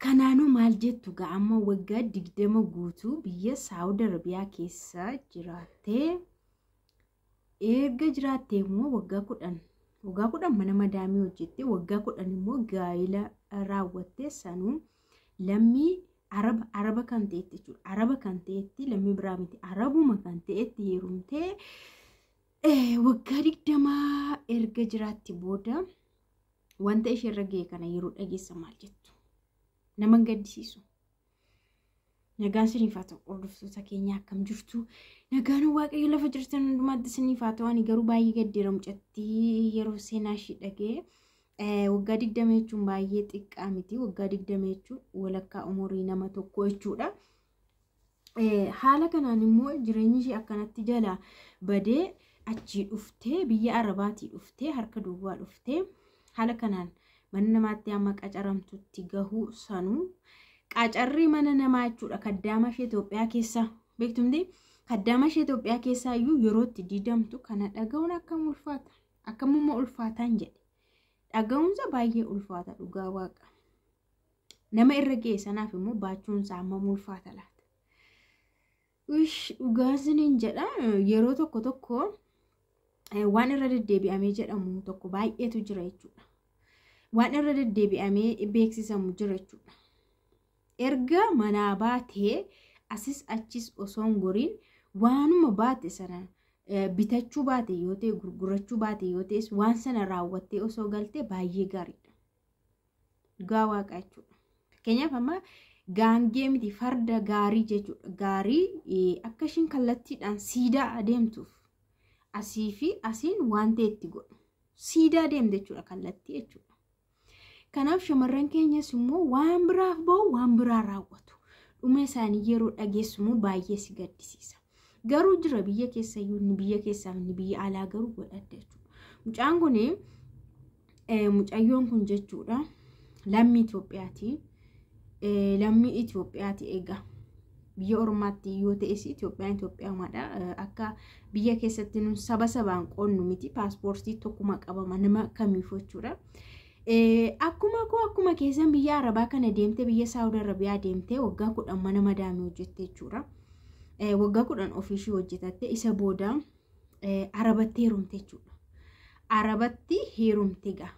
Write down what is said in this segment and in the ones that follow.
Kanaanuu maal jettu gaa amma waggaa 20 guutuu biyya Saawud Arabiyaa keessa jiraattee erga jiraattee immoo waggaa 10 waggaa 10 mana madaamii hojjettee waggaa 10 immoo gaa'ela raawwattee sanuu lammii araba kan ta'etti jechuudha. Araba kan ta'etti lammii biraa miti arabuma kan ta'etti heerumtee waggaa 20 erga jiraatti booda wanta isheerra ga'e kana yeroo dhageessa maal jettu? Nama gaddisiisu. Nagaan isiniif haa ta'u hordoftoota keenya akkam jirtu? Nagaan Waaqayyo lafa jirtan hundumaatti isiniif haa ta'u. Ani garuu baay'ee gaddeera mucattii yeroo seenaa ishii dhaga'e. Waggaa 20 jechuun baay'ee xiqqaa miti. Waggaa 20 jechuun walakkaa umurii nama tokko jechuudha. Haala kanaan immoo jireenyi ishee akkanatti jala badee achii dhuftee biyya Arabaatii dhuftee harka duwwaa dhuftee haala kanaan mana namaatti amma qacaramtutti gahuu sanuu qacarrii mana namaa jechuudha. Kaddaama ishee Itoophiyaa keessa beektumti kaddaama ishee Itoophiyaa keessaa iyyuu yeroo itti didamtu kana dhaga'uun akkam ulfaata akkamummaa ulfaataan jedhe dhaga'uunsa baay'ee ulfaata dhugaa waaqa nama irra ga'e sanaaf immoo baachuunsa hammam ulfaata laata. Ish dhugaa isiniin jedha yeroo tokko tokko waan irra deddeebi'amee jedhamu tokko baay'eetu jira jechuudha. Waan irra deddeebi'amee beeksisamu jira jechuudha. Erga manaa baatee asis achis osoo hin goriin waanuma baate sana bitachuu baate yoo ta'e gurgurachuu baate yoo ta'es waan sana raawwattee osoo galtee baay'ee gaariidha. Dhugaa waaqa jechuudha. Fakkeenyaaf amma gaangee miti farda gaarii jechuudha. Gaarii akka ishiin kallattiidhaan siidaa adeemtuuf asii fi asiin waan ta'e itti godhu. Siidaa deemte jechuudha kallattii jechuudha. Kanaaf shamarran keenyas immoo waan biraaf ba'u waan biraa raawwatu. Dhuma isaanii yeroo dhageessu immoo baay'ee si gaddisiisa. Garuu jira biyya keessayyuu inni biyya keessaa inni biyya alaa garuu godhadha jechuudha. Mucaan kun mucayyoon kun jechuudha lammii Itoophiyaati. Lammii Itoophiyaati egaa. Biyya Ormaatti yoo ta'es Itoophiyaan Itoophiyaadha. Akka biyya keessatti nun saba sabaan qoonnu miti paaspoortii tokkuma qabama nama kamiif jechuudha. Akkuma koo akkuma keessan biyya Arabaa kana deemtee biyya Saawud Arabiyaa deemtee waggaa 10 mana madaamii hojjette jechuudha. Waggaa 10 ofiishii hojjetatte isa booda Arabatti heerumte jechuudha. Arabatti heerumte gaa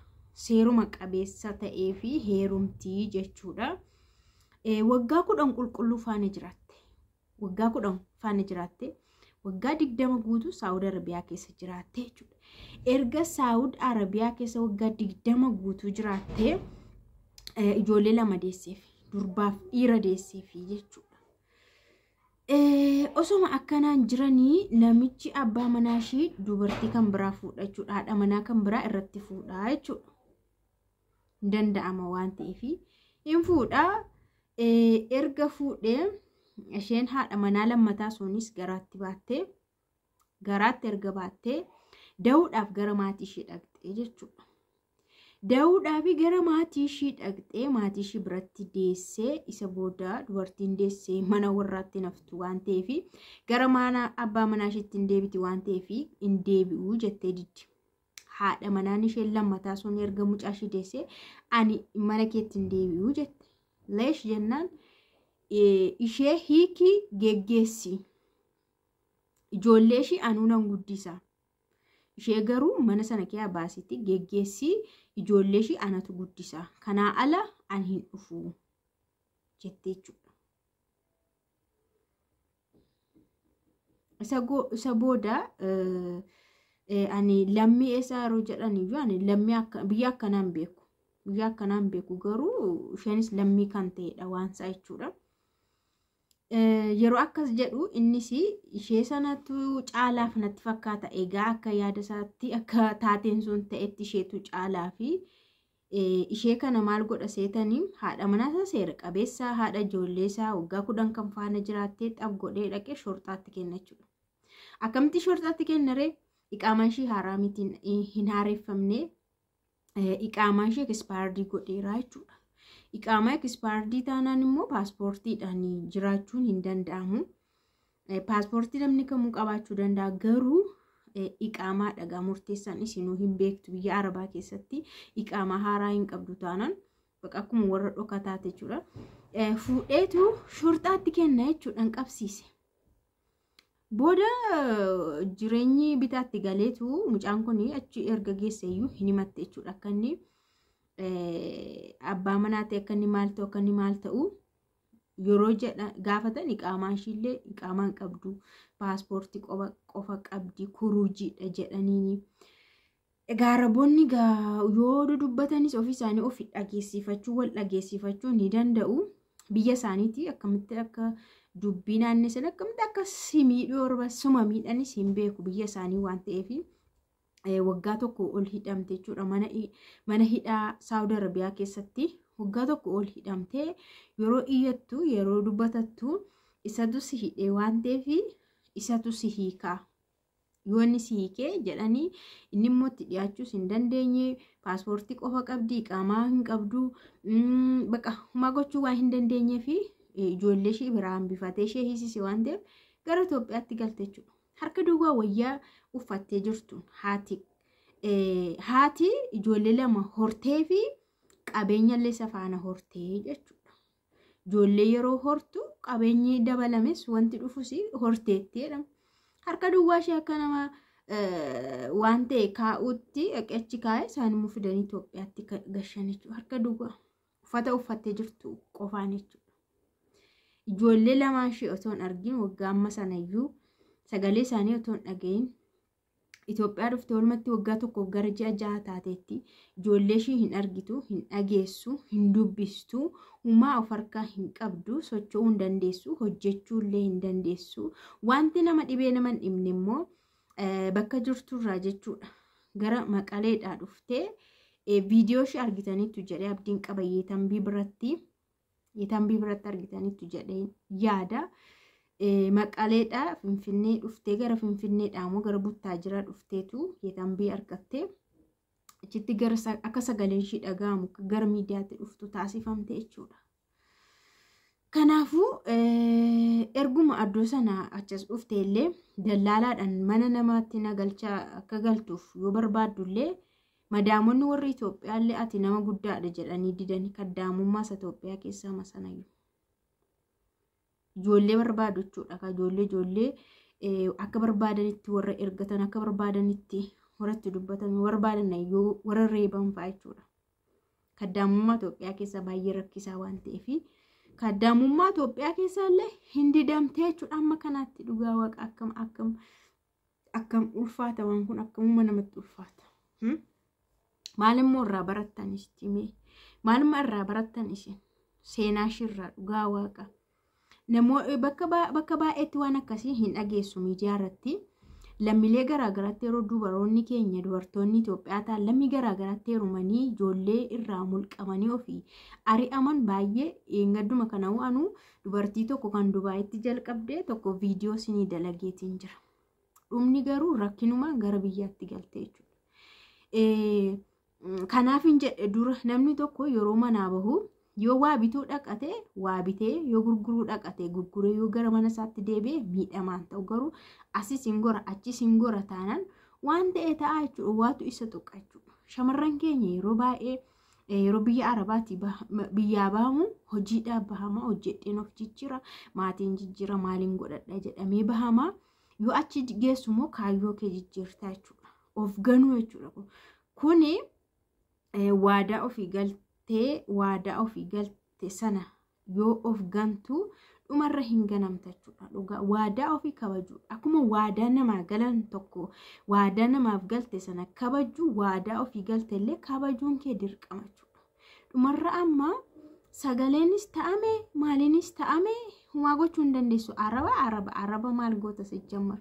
seeruma qabeessa ta'ee fi heerumtii jechuudha. Waggaa 10 qulqulluu faana jiraatte. Waggaa 10 faana jiraatte. Waggaa 20 guutuu Saawud Arabiyaa keessa jiraatte jechuudha. Erga Saawud Arabiyaa keessa waggaa 20 guutuu jiraattee ijoollee 2 deesseef durbaaf dhiira deesseef jechuudha. Osoma akkanaan jiranii namichi abbaa manaa ishii dubartii kan biraa fuudha jechuudha. Haadha manaa kan biraa irratti fuudha jechuudha. Hin danda'ama waan ta'eef hin fuudha. Erga fuudhee isheen haadha manaa lammataa sunis garaatti baattee garaatti erga baattee da'uudhaaf gara maatii ishee dhaqxee jechuudha. Da'uudhaaf gara maatii ishee dhaqxee maatii ishee biratti deessee isa booda dubartiin deessee mana warraatti naftu waan ta'eef gara mana abbaa manaa isheetti hin deebiti waan ta'eef hin deebi'u jettee diddi. Haadha manaan isheen lammataa sun erga mucaa ishee deessee ani mana keetti hin deebi'u jette. Leesh jennaan ishee hiikii geggeessi. Ijoollee ishii anuu nan guddisa. Ishee garuu mana sana keessaa baasitti geggeessi ijoollee ishii anatu guddisa. Kanaa ala ani hin dhufu jettee jechuudha. Isa booda ani lammii eessaa yeroo jedhan iyyuu ani lammii biyya akkanaan beeku. Biyya akkanaan beeku garuu isheenis lammii kan ta'edha waan isaa jechuudha. Yeroo akkas jedhu innis ishee sanatu caalaaf natti fakkaata. Egaa akka yaada isaatti akka taateen sun ta'etti isheetu caalaa fi ishee kana maal godha seetanii haadha manaa isaa seera qabeessa haadha ijoollee isaa waggaa 10 kan faana jiraattee xab godhee dhaqee shorxaatti kenna jechuudha. Akkamitti shorxaatti kenna ree? Iqaamaan ishee haaraa miti hin haareffamne iqaamaan ishee ekspaayardii godheera jechuudha. Iqaamaa ekspaayardii taanaan immoo paaspoortiidhaan jiraachuun hin danda'amu. Paaspoortii namni kamuu qabaachuu danda'a garuu iqaamaa dhagaa murteessaan isinuu hin beektu biyya Arabaa keessatti iqaamaa haaraa hin qabdu taanaan Bakka akkuma warra dhokataate jechuudha. Fuudheetu shorxaatti kenna jechuudhaan qabsiise. Booda jireenyi bitaatti galeetu mucaan kun achi erga geesse iyyuu hin himatte jechuudha. Akka inni abbaa manaa ta'e, akka inni maal ta'u, akka inni maal ta'u yeroo jedha gaafatan, iqaamaa ishiillee iqaamaa hin qabdu, paaspoortii qofa qabdi, kuruujiidha jedhaniini. Egaa Araboonni yoo dubbatanis ofii isaanii ofi dhageessifachuu, wal dhageessifachuu ni danda'u. Biyya isaaniitii akkamitti akka dubbii naannessan, akkamitti akka si miidhuu yeroo suma miidhanis hin beeku biyya isaanii waan ta'eef. Waggaa 1 ol hidhamte jechuudha. Mana hidhaa Saawud Arabiyaa keessatti waggaa 1 ol hidhamtee, yeroo iyyattu, yeroo dubbatattu, isatu si hidhee waan ta'eef isatu si hiikaa. Yoo inni si hiikee jedhanii, inni immoo itti dhiyaachuus hin dandeenye. Paaspoortii qofa qabdi, qaamaa hin qabdu, bakka homaa gochuu waan hin dandeenyee fi ijoollee ishee biraa hambifatee ishee hiisise waan ta'eef gara Itoophiyaatti galte jechuudha. Harka duwwaa wayyaa uffattee jirtu, haati ijoollee 2 hortee fi qabeenya illee isa faana hortee jechuudha. Ijoollee yeroo hortu qabeenyi dabalames wanti dhufus horteetti jedhama. Harka duwwaa ishee akka nama waan ta'e kaa'utti achi kaa'e, isaan immoo fidanii Itoophiyaatti gashan jechuudha. Harka duwwaa uffata uffattee jirtu qofaan jechuudha. Ijoollee lamaan ishee otoo hin argin, waggaa amma sanayyuu sagalee isaanii otoo hin dhagahin Itoophiyaa dhuftee, walumatti waggaa 1f gara ji'a 6 taateetti. Ijoollee ishee hin argitu, hin dhageessu, hin dubbistu, humaa of harkaa hin qabdu, socho'uu hin dandeessu, hojjechuu illee hin dandeessu. Wanti nama dhibee nama hin dhibne immoo bakka jirturraa jechuudha. Gara Maqaleedhaa dhuftee viidiyoo ishee argitaniittu jedhee abdiin qaba, yeetambii biratti argitaniittu jedhee yaada. Maqaleedhaa Finfinnee dhuftee, gara Finfinneedhaa immoo gara Buttaajiraa dhufteetu yeetambii argattee, achitti gara akka sagaleen ishee dhaga'amu gara miidiyaatti dhuftu taasifamte jechuudha. Kanaafuu erguma addoo sana achas dhufte illee dallaalaadhaan mana namaatti na galchaa akka galtuuf yoo barbaaddu illee, madaamonni warri Itoophiyaa illee ati nama guddaadha jedhanii didanii, kaddaamummaa isa Itoophiyaa keessaa masanayyuu. Ijoollee barbaadu jechuudha. Ijoollee akka barbaadanitti warra ergatan, akka barbaadanitti warra itti dubbatan, barbaadan yoo warra reeban fa'a jechuudha. Kaddaamummaa Itoophiyaa keessa baay'ee rakkisaa waan ta'eef kaddaamummaa Itoophiyaa keessa illee hin didamtee jechuudha. Amma kanaatti dhugaa waaqa akkam akkam akkam ulfaata waan kun, akkamuma namatti ulfaata. Maalimmoo irraa barattan isin? Maalummaa irraa barattan isin seenaa ishirraa? Dhugaa waaqa. Namoonni bakka baay'eetti waan akkasii hin dhageessu miidiyaa irratti. Lammiilee garaagaraatti yeroo dubaroonni keenya, dubartoonni Itoophiyaa ta'an, lammii garaagaraatti heerumanii ijoollee irraa mulqamanii ofii ari'aman baay'ee. Gadduma kana anuu dubartii tokko kan Dubaayitti jalqabdee tokko viidiyoo isinii dalageetiin jira. Dhumni garuu rakkinumaan gara biyyaatti galte jechuudha. Kanaaf hin jedhe dura, namni tokko yeroo manaa bahu yoo waa bituu dhaqate waa bitee, yoo gurguruu dhaqate gurguree, yoo gara mana isaatti deebi'e miidhamaan ta'u. Garuu asis hin gora, achis hin gora taanaan waan ta'e ta'a jechuudha, waatu isa tuqa jechuudha. Shamarran keenya yeroo baay'ee yeroo biyya Arabaatti biyyaa bahamu hojiidhaaf bahama, hojjedheen of jijjiira, maatiin jijjiira, maaliin godhadha jedhamee bahama. Yoo achi geessu immoo kaayyoo kee jijjiirtaa jechuudha. Of ganuu jechuudha. Kuni waadaa ofii galtee, waadaa ofii galte sana yoo of gantu dhumarra hin ganamta jechuudha. Dhugaa waadaa ofii kabajuu, akkuma waadaa namaa galan tokko waadaa namaaf galte sana kabajuu, waadaa ofii galte illee kabajuun kee dirqama jechuudha. Dhumarra amma sagaleenis ta'ame, maaliinis ta'ame, homaa gochuu hin dandeessu. Araba araba araba maal goota sijjammar,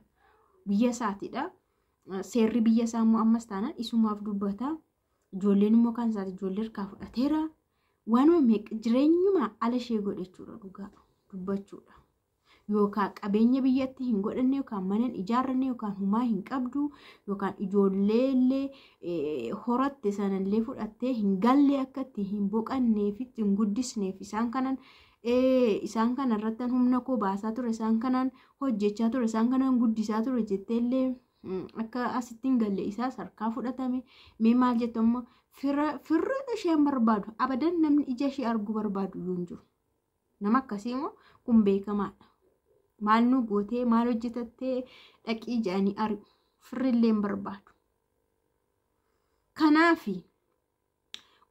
biyya isaatiidha. Seerri biyya isaa immoo ammas taanaan isumaaf dubbata. Ijoolleen immoo kan isaati, ijoollee harkaa fudhateera. Waanuma meeqa jireenyuma ala ishee godhe jechuudha dhugaa dubbachuudha. Yookaan qabeenya biyyatti hin godhanne, yookaan mana hin ijaarranne, yookaan humaa hin qabdu, yookaan ijoollee illee horatte sanallee fudhattee hin galle, akka itti hin boqanneef, itti hin guddisneef, isaan kana irratti humna koo baasaa ture, isaan kanaan hojjechaa ture, isaan kanaan guddisaa ture jettee illee akka asitti hin galle isaas harkaa fudhatame. Mee maal jettu amma? Firri isheen barbaadu abadan namni ija ishee arguu barbaadu iyyuu hin jiru. Nama akkasii immoo kun beekamaadha. Maal nu gootee maal hojjetattee dhaqii jedhanii ari'u. Firrillee hin barbaadu. Kanaafi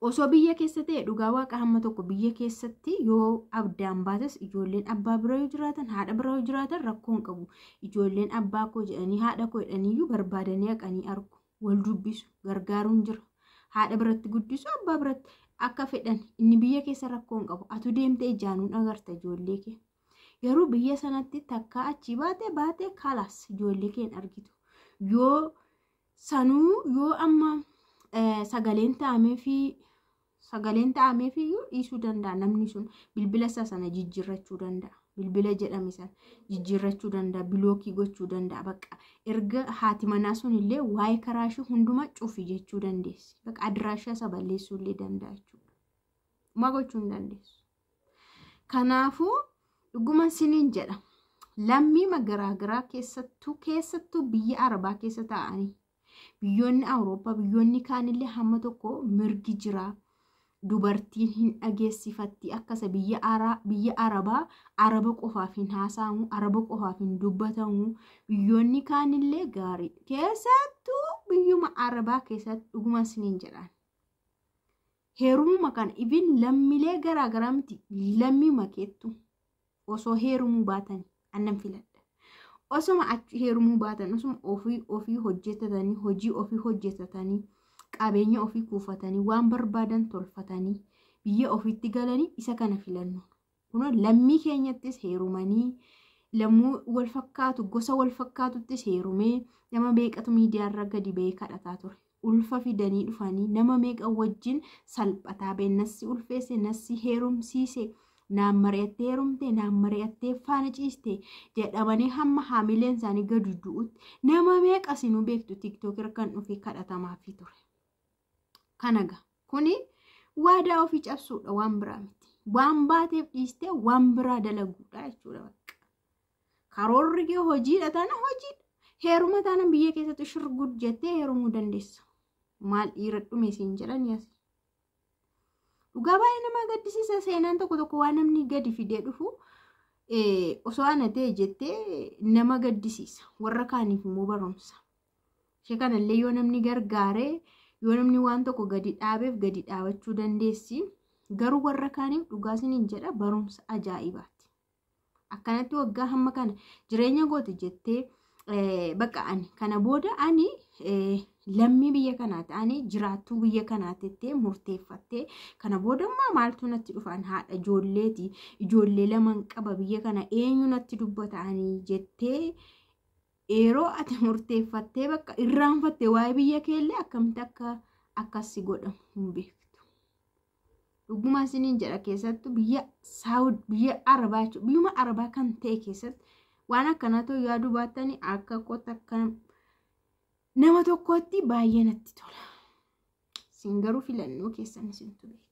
osoo biyya keessa ta'e dhugaa waaqa hamma tokko biyya keessatti yoo abdaan baates ijoolleen abbaa bira yoo jiraatan haadha bira yoo jiraatan rakkoo hin qabu. Ijoolleen abbaa koo jedhanii haadha koo jedhaniiyyuu barbaadanii haqanii argu. Wal dubbisu gargaaruun jira. Haadha biratti guddisu abbaa biratti akka fedhan inni biyya keessa rakkoo hin qabu. Atu deemtee ijaanuun agarta ijoollee kee. Garuu biyya sanatti takkaa achii baate baate kalaas ijoollee kee hin argitu. Yoo sanuu yoo amma sagaleen ta'ameefiyyuu dhiisuu danda'a namni sun bilbila isaa sana jijjiirrachuu danda'a. Bilbila jedhame sana jijjiirrachuu danda'a. Bilookii gochuu danda'a. Bakka erga haati manaa sun illee waa'ee karaa ishee hundumaa cufi jechuu dandeessi. Bakka adiraashaa isa balleessuu illee danda'a jechuudha. Uma gochuu hin dandeessu. Kanaafuu dhuguma siniin jedha. Lammii garaagaraa keessattuu biyya Arabaa keessa taa'anii biyyoonni Awurooppaa biyyoonni kaanillee hamma tokko mirgi jira. Dubartiin hin dhageessifatti akkasa biyya Arabaa Araba qofaaf hin haasa'amu, Araba qofaaf hin dubbatamu. Biyyoonni kaanillee gaarii keessattuu biyyuma Arabaa keessatti dhuguma siniin jedhan. Heerumuma kana ibin lammiilee garaagaraa miti lammii makeettu osoo heerumuu baatan annan filadha. Osoma achi heerumuu baatan osoma ofii hojjetatanii hojii ofii hojjetatanii qabeenya ofii kuufatanii waan barbaadan tolfatanii biyya ofiitti galanii isa kana filannu. Kunoo lammii keenyattis heerumanii lammuu wal fakkaatu gosa wal fakkaatuttis heerumee nama meeqatu miidiyaarra gadi ba'ee kadhataa ture. Ulfa fidanii dhufanii nama meeqa wajjin salphataa ba'e nassi ulfeesse nassi heerumsiise. Naan mari'attee heerumte naan mari'attee faana ciiste jedhamanii hamma haamileen isaanii gadi du'utti nama meeqa sinuu beektu tiiktookirra kan dhufe kadhatamaafii ture. Kanaga kuni waadaa ofii cabsuudha waan biraa miti. Waan baateef dhiistee waan biraa dalaguudha jechuudha bakka. Karoorri kee hojiidha taana hojiidha. Heeruma taana biyya keessatti shirgud jettee heerumuu dandeessa. Maal dhiira dhume siin jedhan yaasi. Dhugaa baay'ee nama gaddisiisa seenaan tokko tokko waan namni gadi fidee dhufu osoo ana ta'e jettee nama gaddisiisa. Warra kaaniif immoo barumsa. Ishee kanallee yoo namni gargaaree yoo namni waan tokko gadi dhaabeef gadi dhaabachuu dandeessi. Garuu warra kaaniif dhugaa isiniin jedha barumsa ajaa'ibaati. Akkanatti waggaa hamma kana jireenya goote jettee bakka ani kana booda ani lammii biyya kanaati ani jiraattuu biyya kanaati jettee murteeffattee kana booda immoo maaltu natti dhufan haadha ijoolleeti ijoollee laman qaba biyya kana eenyu natti dubbata ani jettee yeroo ati murteeffattee bakka irraanfattee waa'ee biyya keellee akkamitti akka akkasi godhamu hin beektu. Dhuguma isiniin jedha keessattuu biyya Saawud biyya Arabaa jechuudha biyyuma Arabaa kan ta'e keessatti waan akkanaa ta'u yaaduu baattanii akka kootti akka nama tokkotti baay'ee natti tola. Isin garuu filannoo keessan isintu beeka.